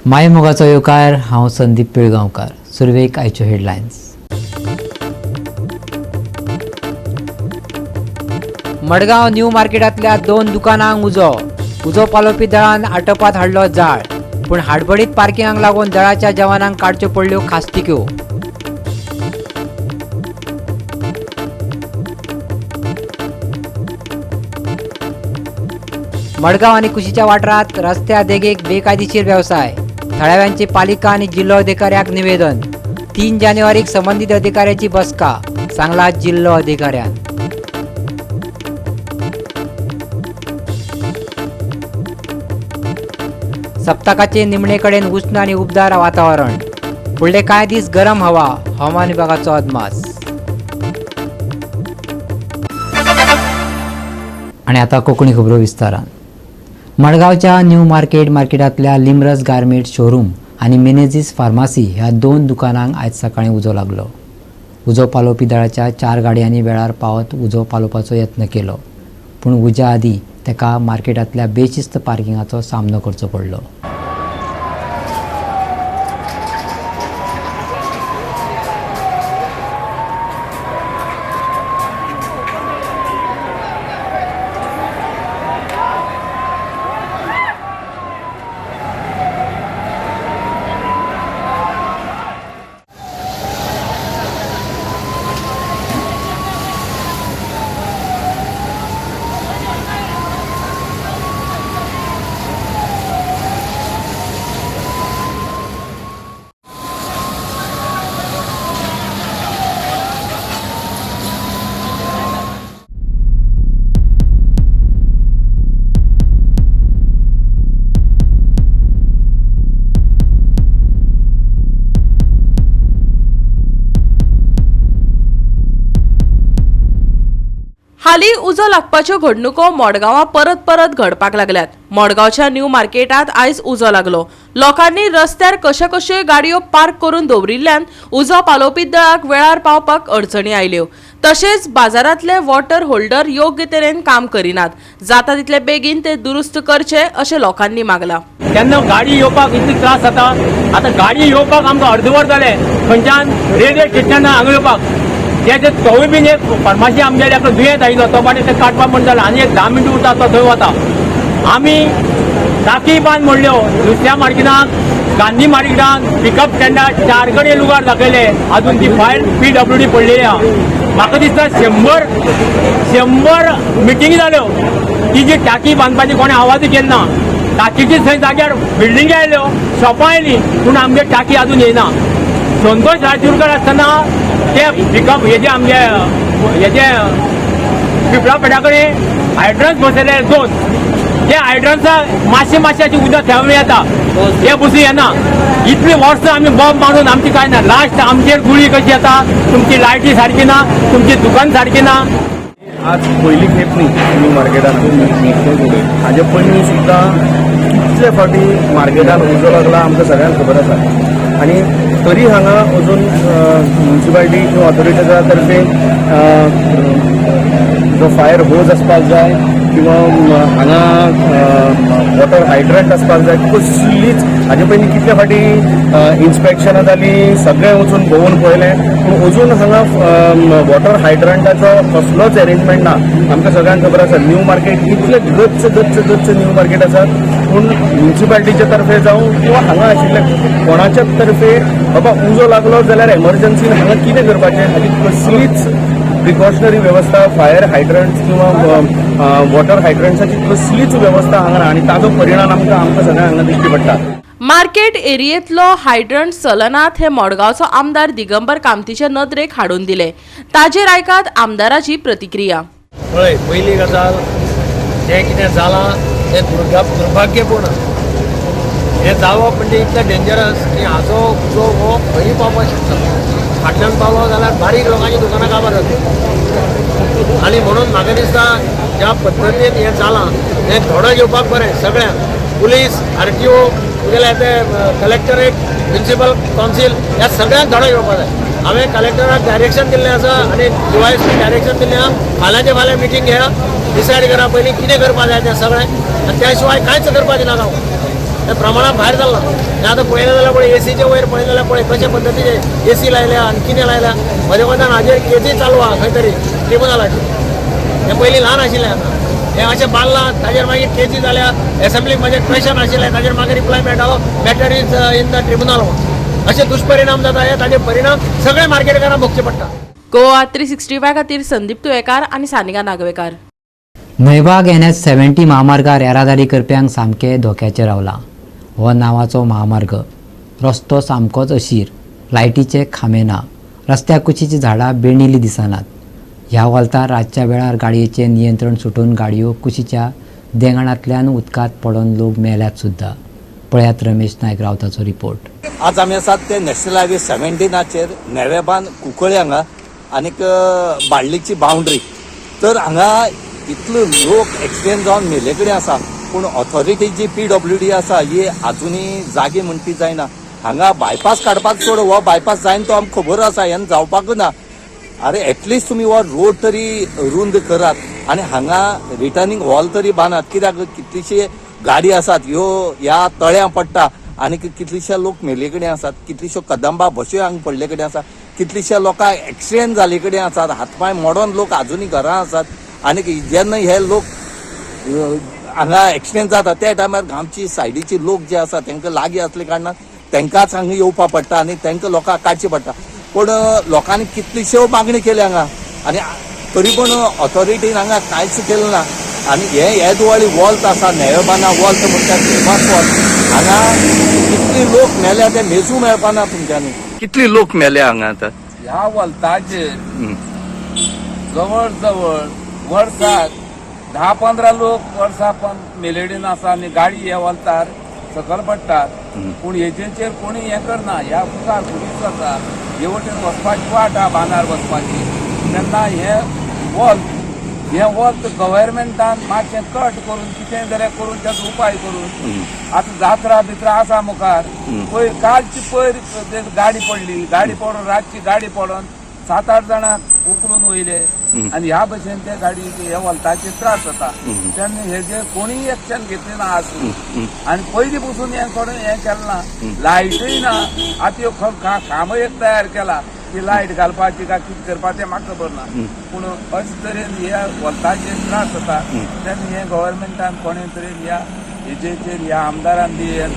मायमोगाचो येवकार. हांव संदीप पिळगांवकार. सुरवेक आयच्यो हेडलायन्स. मडगांव न्यू मार्केटांतल्या 2 दुकानांक उजो. उजो पालोवपी दळान आटोपात हाडलो जाळ, पूण हाडबडीत पार्किंगाक लागून दळाच्या जवानांक काडच्यो पडल्यो खास्तिक्यो. मडगांव आनी कुशीच्या वाठारांत रस्त्या देगेक बेकायदेशीर वेवसाय. थळाव्यांची पालिका आनी जिल्लो अधिकाऱ्याक निवेदन. 3 जानेवारीक संबंदीत अधिकाऱ्याची बसका, सांगला जिल्लो अधिकाऱ्यान. सप्तकाचे निमणे कडेन उष्ण आनी उबदार वातावरण. फुडले कांय दीस गरम हवा, हवामान विभागाचो अदमास. आनी आतां कोंकणी खबरो विस्तारान. मडगांवच्या न्यू मार्केट मार्केटांतल्या लिमरस गार्मेंट शोरूम आनी मिनेझीस फार्मासी ह्या 2 दुकानांक आयज सकाळीं उजो लागलो. उजो पालोवपी दळाच्या 4 गाडयांनी वेळार पावत उजो पालोवपाचो यत्न केलो, पूण उज्या आदीं ताका मार्केटांतल्या बेशिस्त पार्किंगाचो सामनो करचो पडलो. हालीं उजो लागपाच्यो घडणुको मडगांवां परत परत घडपाक लागल्यात. मडगांवच्या न्यू मार्केटांत आयज उजो लागलो. लोकांनी रस्त्यार कश्यो कश्यो गाडयो पार्क करून दवरिल्ल्यान उजो पालोवपी दळाक वेळार पावपाक अडचणी आयल्यो. तशेंच बाजारांतले वॉटर होल्डर योग्य तरेन काम करिनात. जाता तितले बेगीन ते दुरुस्त करचे अशें लोकांनी मागलां. तेन्ना गाडी येवपाक इतली त्रास जाता. आतां गाडी येवपाक आमकां अर्दवर जालें, खंयच्यान रेल्वे स्टेशनान हांगा येवपाक. ते तोवूय बीन एक फार्मासी आमगेले एकलो दुयेंत आयिल्लो, तो पाटी ते काडपाक म्हण जालो आनी एक 10 मिनटां उरता तो थंय वता. आमी टाकी बांद म्हणल्यो दुसऱ्या मार्केटाक, गांधी मार्केटान पिकअप स्टँडार 4 कडेन लुगार दाखयले, अजून ती फायल PWD पडलेली आहा. म्हाका दिसता 100 मिटिंगी जाल्यो. ती जी टाकी बांदपाची कोणें आवाजूय केलो ना. टाकीची थंय जाग्यार बिल्डिंगी आयल्यो, शॉपां आयलीं, पूण आमगे टाकी अजून येयना. संतोष राजूरकर आसतना ते पिकअप हेजे आमगे हेजे पिपळा पेठा कडेन हायड्रन्स बसयले 2, ते हायड्रन्सा मातशें मातशें अशें उदक थेंब येता, ते बसून येना. इतली वर्सां आमी बॉम्ब मारून आमची कांय ना. लास्ट आमचेर गुळी कशी येता, तुमची लायटी सारकी ना, तुमची दुकान सारकी ना. आज पयली खेप न्ही न्यू मार्केटान, हाजे पयलीं सुद्दां कितले फावटी मार्केटान उजो लागला आमकां सगळ्यांक खबर आसा. आनी तरी हांगा अजून म्युनिसिपालिटी किंवा ऑथॉरिटीच्या तर्फे जो फायर होज आसपाक जाय किंवा हांगा वॉटर हायड्रंट आसपाक जाय, कसलीच हाजे पयलीं कितले फावटी इन्स्पेक्शनां जालीं, सगळें वचून भोंवून पळयलें, पूण अजून हांगा वॉटर हायड्रंटाचो कसलोच एरेंजमेंट ना. आमकां सगळ्यांक खबर आसा न्यू मार्केट इतलें गच्च गच्च गच्च न्यू मार्केट आसा, पूण म्युनिसिपालिटीच्या तर्फे जावं किंवा हांगा आशिल्ल्या कोणाच्याच तर्फे बाबा उजो लागलो जाल्यार एमर्जन्सीन हांगा कितें करपाचें हाजी कसलीच प्रिकॉशनरी वेवस्था, फायर हायड्रंट्स किंवा वॉटर हायड्रंट्साची कसलीच वेवस्था हांगा ना आनी ताजो परिणाम आमकां सगळ्यांक हांगा दिश्टी पडटा. मार्केट एरियेंतलो हायड्रंट चलनात हे मडगांवचो आमदार दिगंबर कामतीचे नदरेक हाडून दिले. ताजेर आयकात आमदाराची प्रतिक्रिया. पळय, पयली गजाल जें कितें जालां तें दुर्भाग्यपूर्ण. हें जावप म्हणजे इतलें डेंजरस की हाजो उजो हो खंयूय पावपाक शकता. फाटल्यान पावलो जाल्यार बारीक लोकांची दुकानां काबार जातली. आनी म्हणून म्हाका दिसता ज्या पद्दतीन हें जालां तें धडो घेवपाक बरें सगळ्यांक, पुलीस, RTO, तुगेले ते कलेक्टरेट, म्युनिसिपल कावन्सील, ह्या सगळ्यांक धडो घेवपाक जाय. हांवें कलेक्टराक डायरेक्शन दिल्लें आसा आनी DYSP direction दिल्लें आसा, फाल्यांचे फाल्यां मिटींग घेया, डिसायड करा पयलीं कितें करपाक जाय तें सगळें, आनी त्या शिवाय कांयच करपाक दिनाका. हें प्रमाणा भायर जालां. हें आतां पळयलें जाल्यार पळय, एसीचे वयर पळयलें जाल्यार पळय कशे पद्दतीचे एसी लायल्या आनी कितें लायल्या. म्हज्या कोतान हाजेर केसी चालू आहा खंय तरी ट्रिब्युनलाचेर. हें पयलीं ल्हान आशिल्लें, आतां हें अशें बांदलां. ताजेर मागीर केसी जाल्या. एसेंब्लीक म्हजें क्वेशन आशिल्लें, ताजेर म्हाका रिप्लाय मेळटालो, "Matter is in the tribunal" म्हणून. अशे दुश्परिणाम जाता. हे ताजे परिणाम सगळे मार्केटकारांक भोगचे पडटा. गोवा 365 खातीर संदीप तुयेकार आनी सानिका नागवेकार. न्हंयबाग एनएच 70 महामार्गार येरादारी करप्यांक सामकें धोक्याचें रावलां. हो नांवाचो महामार्ग, रस्तो सामकोच अशीर, लायटीचे खांबे ना, रस्त्या कुशीचीं झाडां बेणिल्लीं दिसनात. ह्या वोल्तार रातच्या वेळार गाडयेचें नियंत्रण सुटून गाडयो कुशीच्या देंगणांतल्यान उदकांत पडोन लोक मेल्यात सुद्दां. पळयात रमेश नायक रावताचो रिपोर्ट. आज आमी आसात ते नॅशनल हायवे 17चेर, नेवेबान कुंकळ्ळे हांगा आनीक बाळ्ळीची बाउंड्री. तर हांगा इतलो लोक एक्सिडेंट जावन मेले कडेन आसा, पूण ऑथॉरिटी जी पीडब्ल्यूडी आसा ही आजुनूय जागी म्हण ती जायना. हांगा बायपास काडपाक सोड, हो बायपास जायन तो आमकां खबर आसा, हेन जावपाकूच ना. अरे, एटलिस्ट तुमी हो रोड तरी रुंद करात आनी हांगा रिटर्निंग वॉल तरी बांदात, कित्याक कितलीशी गाडी आसात ह्यो ह्या तळ्यां पडटा आनी कितलीशे लोक मेल्ले कडेन आसात, कितलीश्यो कदंबा बश्यो हांगा पडले कडेन आसा, कितलीश्या लोकांक एक्सिडेंट जाल्ले कडेन आसात, हातपांय मोडोन लोक आजुनूय घरां आसात. आनी जेन्ना हे लोक हांगा एक्सिडेंट जाता त्या टायमार आमची सायडीचे लोक जे आसा तांकां लागीं असले कारणान तांकांच हांगा येवपा पडटा आनी तांकां लोकांक काडचें पडटा. पूण लोकांनी कितलिश्यो मागणी केली हांगा आनी तरी पूण ऑथॉरिटीन हांगा कांयच केलें ना. आनी हे येदवाळी वॉल्त आसा, न्हंयबाना वॉल्त म्हणटा, फेमस वॉल्त, हांगा कितली लोक मेल्या ते मेजूं मेळपा ना तुमच्यांनी. कितली लोक मेल्या हांगा आतां? ह्या वल्ताचेर जवळ जवळ वर्साक 10-15 लोक वर्सा पण मेलेडीन आसा आनी गाडी ह्या वल्तार सकल पडटात, पूण हेजेचेर कोणी हें करना. ह्या मुखार पुलीस आसा, हे वटेन वचपाची वाट आहा बांदार वचपाची. तेन्ना हे वॉल्त, हें वॉल्त गव्हर्मेंटान मातशें कट करून, कितें जाल्यार करून, ताचो उपाय करून. आतां जात्रा बित्रा आसा मुखार. पयर कालची पयर ते गाडी पडली. गाडी पडून, रातची गाडी पडून सात आठ जाणांक उखलून वयले आनी ह्या भशेन ते गाडी हे वल्ताचे त्रास जाता. तेन्ना हेजेर कोणीय एक्शन घेतली ना आज आनी पयलीं पसून हें कोणें हें केलें ना. लायटूय ना. आतां ह्यो खांबो एक तयार केला ती लायट घालपाची काय कितें करपाचें म्हाका खबर ना, पूण अशे तरेन ह्या वल्ताचेर त्रास जाता. तेन्ना हें गव्हर्मेंटान कोणे तरेन ह्या हेजेचेर, ह्या आमदारान बी हें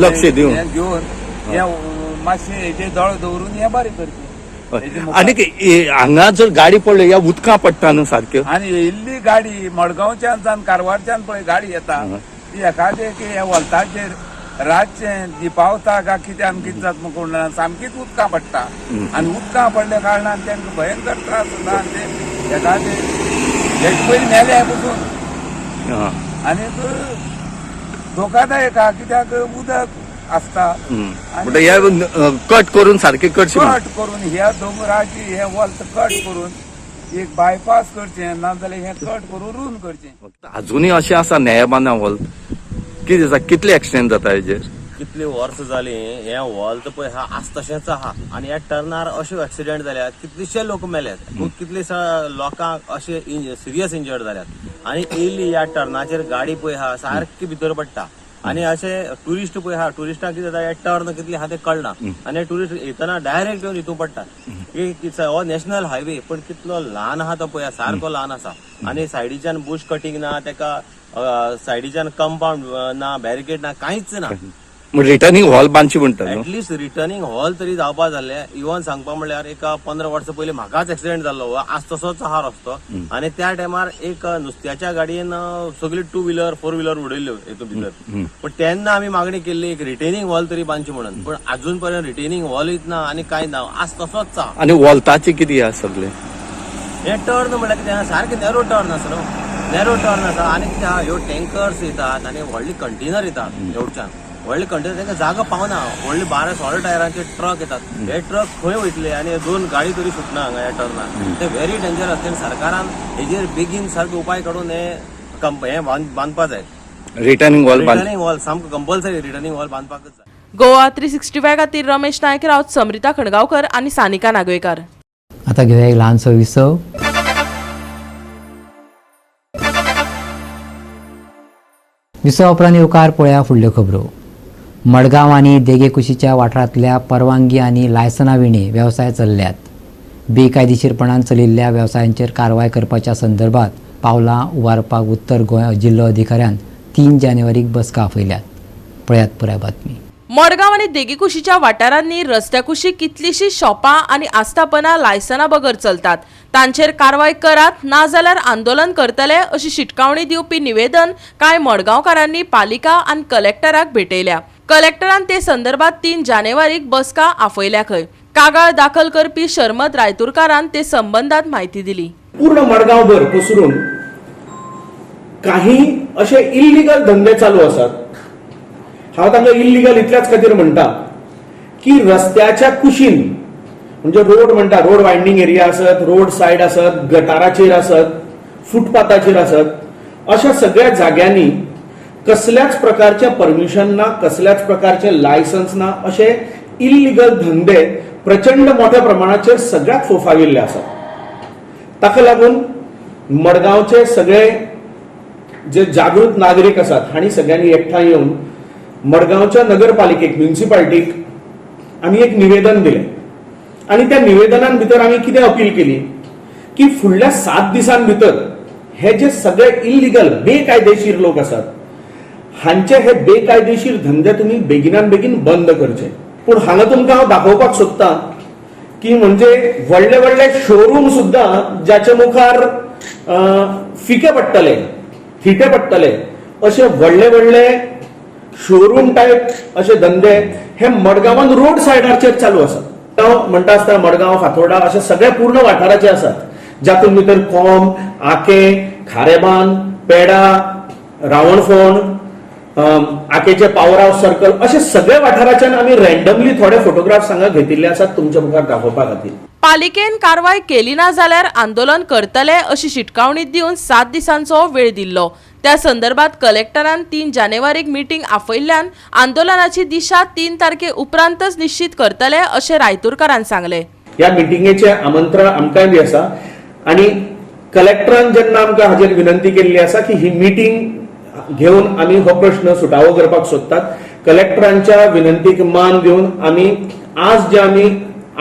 लक्ष दिवन. हें घेवन, हें मातशें हेजेर दोळे दवरून हें बरें करचें हेजे मुखार. आनी हांगा जर गाडी पडली, ह्या उदकां पडटा न्हू सारक्यो. आनी येयल्ली गाडी मडगांवच्यान जावन कारवारच्यान पळय गाडी येता ती एखादे की ह्या वल्ताचेर रातचें दिपावता काय कितें आनी कितें जाता म्हूण कोण जाणा, सामकीच उदकां पडटा आनी उदकां पडल्या कारणान तांकां भयंकर त्रास जाता आनी ते एखादे हेजे पयलीं मेले पसून. आनी धोकादायक आहा, कित्याक उदक आसता. म्हणटा हे कट करून सारके करचे. कट करून ह्या दोंगराची हे वल्त कट करून एक बायपास करचें, नाजाल्यार हें कट करून रुंद करचें. अजुनूय अशें आसा. न्यायबाना वॉल्त कितें आसा? कितले एक्सिडेंट जाता हेजेर? कितली वर्सां जाली हें वॉल्त पळय हा आज तशेंच आहा आनी ह्या टर्नार अशे एक्सिडेंट जाल्यात, कितलेशे लोक मेल्यात, खूब कितले लोकांक अशे सिरियस इंजर्ड जाल्यात. आनी येयली ह्या टर्नाचेर गाडी पळय आहा सारकी भितर पडटा आनी अशे टुरिस्ट पळय आहा, टुरिस्टांक कितें जाता, हे टर्न कितले आहा ते कळना आनी टुरिस्ट येतना डायरेक्ट येवन हितून पडटा. हो नॅशनल हायवे पण कितलो ल्हान आहा तो पळय, सारको ल्हान आसा आनी सायडीच्यान बुश कटिंग ना, तेका सायडीच्यान कंपाउंड ना, बॅरिकेड ना, कांयच ना. रिटर्निंग वॉल बांदची म्हणटा न्हू? एटलिस्ट रिटर्निंग वॉल तरी जावपा जाल्ले. इवन सांगपा म्हणल्यार एक 15 वर्सां पयलीं म्हाकाच एक्सिडेंट जाल्लो. हो आज तसोच आहा रस्तो आनी त्या टायमार एक नुस्त्याच्या गाडयेन सगळी टू व्हिलर, फोर व्हिलर उडयल्ल्यो हितून भितर. पण तेन्ना आमी मागणी केल्ली एक रिटेनिंग वॉल तरी बांदची म्हणून, पण अजून पर्यंत रिटेनिंग वॉलूच ना आनी कांय ना, आज तसोच आहा. आनी वॉल्ताचे कितें आहा सगळे? हे टर्न म्हणल्यार कितें आहा, सारकें नॅरो टर्न आसा न्हू, नॅरो टर्न आसा. आनी कितें आहा, ह्यो टँकर्स येतात आनी व्हडले कंटेनर येतात. हेवटेच्यान व्हडले कंटेनर तांकां जागो पावना. व्हडले 12-16 टायरांचे ट्रक येतात. हे ट्रक खंय वयतले? आनी दोन गाडी तरी सुटना हांगा ह्या टर्नार. ते व्हेरी डेंजरस. तेन्ना सरकारान हेजेर बेगीन सारको उपाय काडून हे हे बांदपा जाय. रिटर्निंग वॉल बांद. रिटर्निंग वॉल सामको कंपल्सरी रिटर्निंग वॉल बांदपाकच जाय. गोवा 365 खातीर रमेश नायक रावत, समरिता खणगांवकर आनी सानिका नागवेकार. आता घेऊया एक ल्हानसो विसव. विसवा उपरांत येवकार पळया फुडल्यो खबरो. मडगांव आनी देगे कुशीच्या वाठारांतल्या परवानगी आनी लायसना विणे वेवसाय चल्ल्यात. बेकायदेशीरपणान चलिल्ल्या वेवसायांचेर कारवाय करपाच्या संदर्भात पावलां उबारपाक उत्तर गोंय जिल्लो अधिकाऱ्यान 3 जानेवारीक बसका आपयल्यात. पळयात पुराय बातमी. मडगांव आनी देगेकुशीच्या वाठारांनी रस्त्या कुशीक कितलीशीं शॉपां आनी आस्थापनां लायसना बगर चलतात. तांचेर कारवाय करात नाजाल्यार आंदोलन करतले अशी शिटकावणी दिवपी निवेदन कांय मडगांवकारांनी पालिका आनी कलेक्टराक भेटयल्या. कलेक्टरान ते संदर्भात 3 जानेवारीक बसका आपयल्या खंय. कागाळ दाखल करपी शर्मद रायतुरकारान ते संबंधात म्हायती दिली. पूर्ण मडगांवभर पसरून काही असे इल्लिगल धंदे चालू आसात. हांव तांकां इल्लिगल इतल्याच खातीर म्हणटा की रस्त्याच्या कुशीन, म्हणजे रोड म्हणटा, रोड वायंडींग एरिया आसत, रोड सायड आसत, गटाराचेर आसत, फुटपाथाचेर आसत, अशा सगळ्या जाग्यांनी कसल्याच प्रकारचें परमिशन ना, कसल्याच प्रकारचें लायसन्स ना, अशे इल्लिगल धंदे प्रचंड मोठ्या प्रमाणाचेर सगळ्याक फोफाविल्ले आसात. ताका लागून मडगांवचे सगळे जे जागृत नागरीक आसात हांणी सगळ्यांनी एकठांय येवन मडगांवच्या नगरपालिकेक, म्युनिसिपालिटीक आमी एक निवेदन दिलें आनी त्या निवेदनान भितर आमी कितें अपील केली की फुडल्या 7 दिसां भितर हे जे सगळे इल्लिगल बेकायदेशीर लोक आसात हांचे हे बेकायदेशीर धंदे तुमी बेगिनान बेगीन बंद करचे. पूण हांगा तुमकां हांव दाखोवपाक सोदतां की म्हणजे व्हडले व्हडले शोरूम सुद्दां ज्याच्या मुखार फिके पडटले, थिटे पडटले असे व्हडले व्हडले शोरूम टायप असे धंदे हे मडगांवान रोड सायडाचेर चालू आसात. म्हणटा आसतना मडगांव, फातोर्डा अशे सगळे पूर्ण वाठाराचे आसात, जातून भितर कोम, आके, खारेबान, पेडा, रावणफोंड, आकेचे पावर हावस सर्कल असे सगळे वाठाराच्यान आमी रँडमली थोडे फोटोग्राफ्स हांगा घेतिल्ले आसात तुमच्या मुखार दाखोवपा खातीर. पालिकेन कारवाय केली ना जाल्यार आंदोलन करतले अशी शिटकावणी दिवन 7 दिसांचो वेळ दिल्लो. त्या संदर्भात कलेक्टरान 3 जानेवारीक मिटींग आपयल्ल्यान आंदोलनाची दिशा 3 तारखे उपरांतच निश्चित करतले अशें रायतुरकारान सांगले. ह्या मिटिंगेचें आमंत्रण आमकांय बी आसा आनी कलेक्टरान जेन्ना आमकां हाजेर विनंती केल्ली आसा की ही मिटींग घेवन आमी हो प्रश्न सुटावो करपाक सोदतात, कलेक्टरांच्या विनंतीक मान दिवन आमी आज जे आमी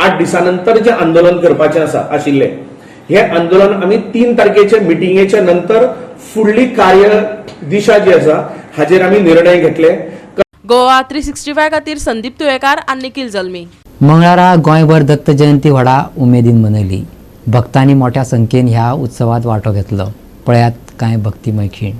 8 दिसां नंतर जे आंदोलन करपाचें आसा आशिल्लें हे आंदोलन आमी 3 तारखेचे मिटिंगेच्या नंतर फुडली कार्य दिशा जी आसा हाजेर आमी निर्णय घेतले. गोवा 365 खातीर संदीप तुयेकार आनी निखिल जल्मी. मंगळारा गोंयभर दत्त जयंती व्हडा उमेदीन मनयली. भक्तांनी मोठ्या संख्येन ह्या उत्सवात वांटो घेतलो. पळयात कांय भक्तिमय खीण.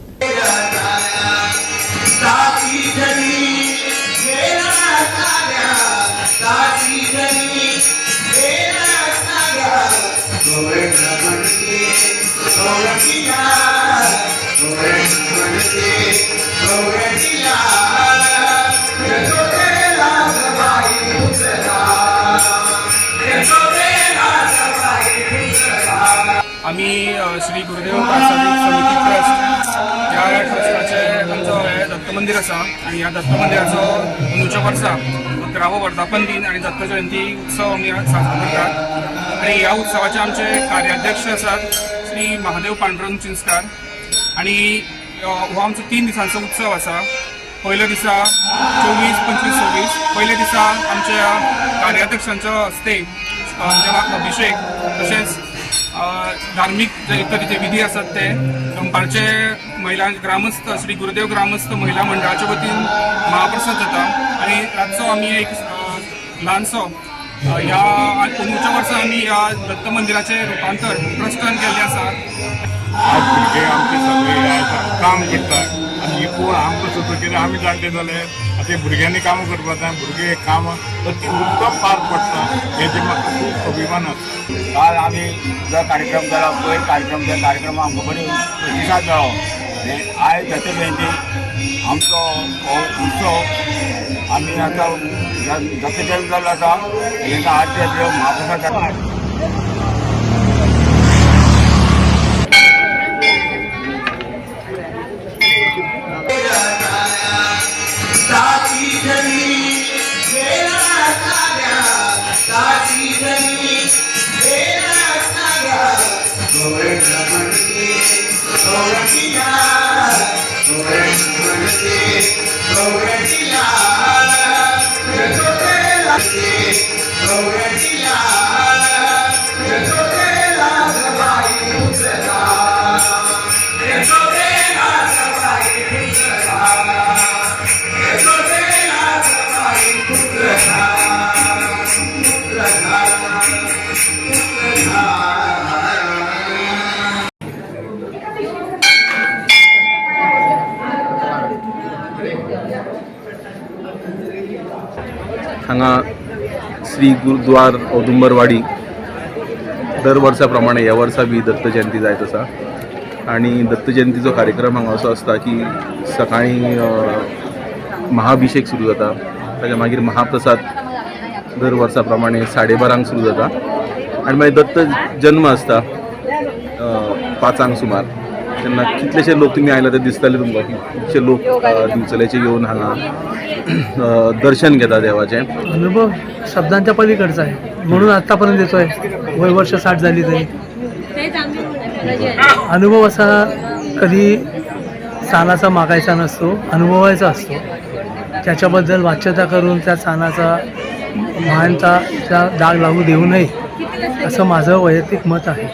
आमी श्री गुरुदेव प्रासादिक समिती ट्रस्ट ह्या ट्रस्टाचे आमचो हे दत्त मंदीर आसा आनी ह्या दत्त मंदिराचो अंदूच्या वर्सा 11वो वर्धापन दिन आनी दत्त जयंती उत्सव आमी साजरो करतात आनी ह्या उत्सवाचे आमचे कार्याध्यक्ष आसात श्री महादेव पांडुरंग चिंचकार आनी हो आमचो 3 दिसांचो उत्सव आसा. पयल्या दिसा 24, 25, 26 पयल्या दिसा आमच्या कार्याध्यक्षांच्या हस्ते देवाक अभिषेक तशेंच धार्मीक जे तरेचे विधी आसात ते दनपारचे महिला ग्रामस्थ श्री गुरुदेव ग्रामस्थ महिला मंडळाच्या वतीन महाप्रसाद जाता आनी रातचो आमी एक ल्हानसो ह्या अंदूच्या वर्सा आमी ह्या दत्त मंदिराचें रुपांतर ट्रस्टान केल्लें आसा. आज भुरगे आमचे सगळे काम करतात आनी ही पळोवन आमकां सुद्दां कितें आमी जाणटे जाले आतां भुरग्यांनी कामां करपाक जाय, भुरगे कामां अती उत्तम पार पडटा हेजे म्हाका खूब अभिमान आसा. काल आमी जो कार्यक्रम केला पयर कार्यक्रम त्या कार्यक्रमाक आमकां बरी प्रतिसाद मेळ्ळो. आयज दत्त जयंती आमचो हो उत्सव आमी आतां दत्त जयंती जाल्लो आसा हेका आरती महाप्रसाद. हांगा श्री गुरुद्वार औदुंबरवाडी दर वर्सा प्रमाणे ह्या वर्सा बी दत्त जयंती जायत आसा आनी दत्त जयंतीचो कार्यक्रम हांगा असो आसता की सकाळीं महाभिषेक सुरू जाता, ताच्या मागीर महाप्रसाद दर वर्सा प्रमाणे 12:30 सुरू जाता आनी मागीर दत्त जन्म आसता 5 सुमार. तेन्ना कितलेशे लोक तुमी आयला ते दिसतले तुमकां की खुबशे लोक दिवचल्याचे येवन हांगा दर्शन घेता देवाचें. अनुभव शब्दांच्या पलीकडचा आहे म्हणून आतापर्यंत येतोय. वय वर्ष 60 झाली तरी अनुभव असा कधी सालाचा मागायचा नसतो, अनुभवायचा असतो. त्याच्याबद्दल वाच्यता करून त्या सालाचा महानताचा डाग लागू देऊ नये असं माझं वैयक्तिक मत आहे.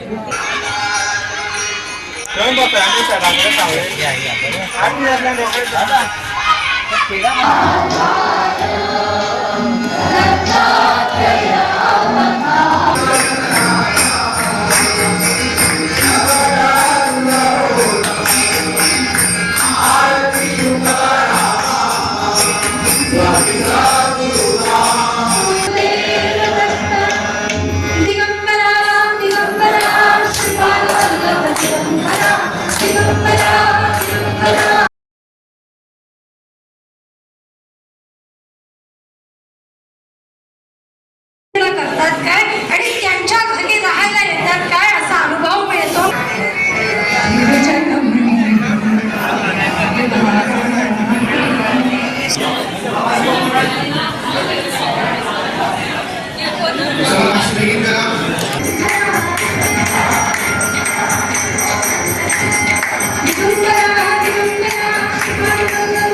करतात काय आणि त्यांच्या घरी राहायला येतात काय असा अनुभव मिळतो.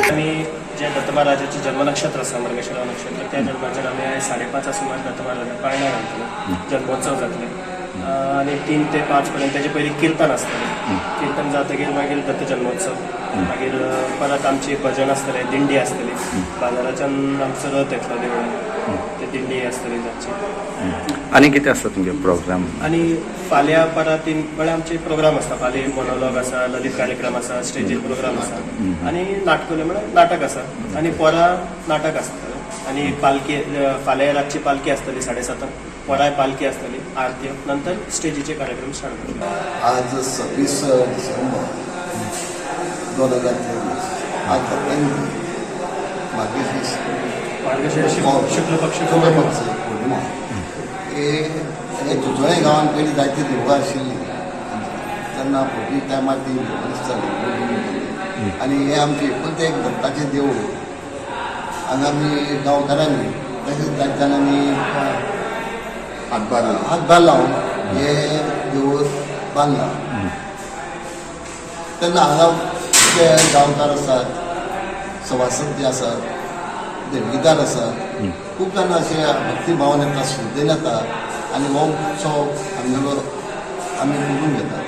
आमी जे दत्त महाराजाचे जन्म नक्षत्र आसा मृगशिरा नक्षत्र, त्या जन्माचेर आमी आयज 5:30 सुमार दत्त महाराजाक पाळणें घालतले, जन्मोत्सव जातले आनी 3 ते 5 पर्यंत तेजे पयलीं किर्तन आसतलें. किर्तन जातकीर मागीर दत्त जन्मोत्सव, मागीर परत आमची भजन आसतलें, दिंडी आसतली, बाजाराच्यान आमचो रथ येतलो देवळान, ते दिंडी आसतली तांची. आनी कितें आसता तुमगे प्रोग्राम? आनी फाल्यां परत 3 म्हळ्यार आमचे प्रोग्राम आसता. फाल्यां मोनोलॉग आसा, ललित कार्यक्रम आसा, स्टेजीर प्रोग्राम आसा आनी नाटकुलें म्हळ्यार नाटक आसा आनी पोरा नाटक आसतलें आनी पालखी फाल्यां रातची पालखी आसतली 7:30, पोराय पालखी आसतली, आरती, नंतर स्टेजीचे कार्यक्रम स्टार्ट जातले. आज 26 डिसेंबर 2023 आज मार्गशीर्ष शुक्ल पक्ष पौर्णिमा. हे जुजोळे गांवांत पयलीं जायतीं देवळां आशिल्लीं तेन्ना पयलीं टायमार ती देवळां दिसतालीं आनी हें आमचें एकुलतें एक दत्ताचें देवूळ. हांगा आमी गांवकारांनी तशेंच जायत्या जाणांनी हातभार लावन हें देवूळ बांदलां. तेन्ना हांगा जे गांवकार आसात, सभासद जे आसात, देणगीदार आसात, खूब जाणां अशे भक्तीभावान येता, श्रद्धेन येता आनी हो उत्सव आमगेलो आमी करून घेतात.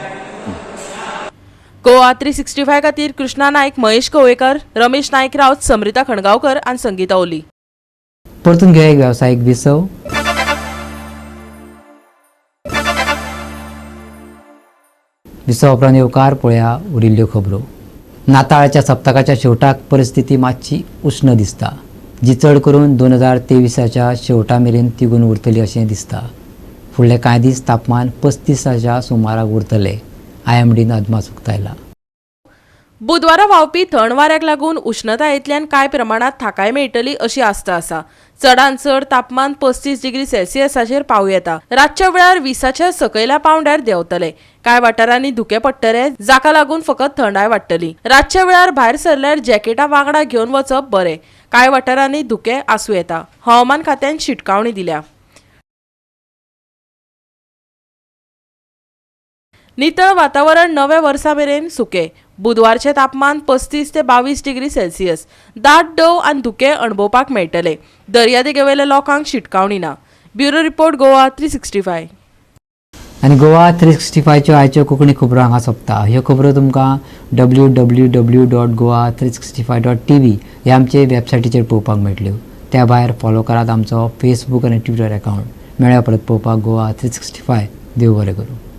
गोवा 365 खातीर कृष्णा नायक, महेश कवळेकर, रमेश नायक राऊत, समृता खणगांवकर आनी संगीता ओली. परतून घेया एक वेवसायीक विसव. विसवा उपरांत येवकार पळया उरिल्ल्यो खबरो. नाताळाच्या सप्तकाच्या शेवटाक परिस्थिती मातशी उश्ण दिसता, जी चड करून 2023च्या शेवटा मेरेन तिगून उरतली अशें दिसता. फुडले कांय दीस तापमान 35च्या सुमाराक उरतले, IMDन अदमास उक्तायला. बुधवारा व्हांवपी थंड वाऱ्याक लागून उश्णतायेंतल्यान कांय प्रमाणात थाकाय मेळटली अशी आस्त आसा. चडांत चड तापमान 35 डिग्री सेल्सियसाचेर पावूं येता. रातच्या वेळार 20च्या सकयल्या पावंड्यार देंवतले. कांय वाठारांनी धुकें पडटले, जाका लागून फकत थंडाय वाडटली. रातच्या वेळार भायर सरल्यार जॅकेटा वांगडा घेवन वचप बरें. कांय वाठारांनी धुकें आसूं येता. हवामान खात्यान शिटकावणी दिल्या. नितळ वातावरण नव्या वर्सा मेरेन सुकें. बुधवारचें तापमान 35 ते 22 डिग्री सेल्सियस. दाट दव आनी धुकें अणभवपाक मेळटलें. दर्यादेगेवेल्या लोकांक शिटकावणी ना. Bureau report, Goa 365. आनी गोवा 365च्यो आयच्यो कोंकणी खबरो हांगा सोंपता. ह्यो खबरो तुमकां www.goa365.tv ह्या आमचे वेबसायटीचेर पळोवपाक मेळटल्यो. त्या भायर फॉलो करात आमचो फेसबूक आनी ट्विटर अकावंट. मेळया परत पळोवपाक गोवा 365. देव बरें करूं.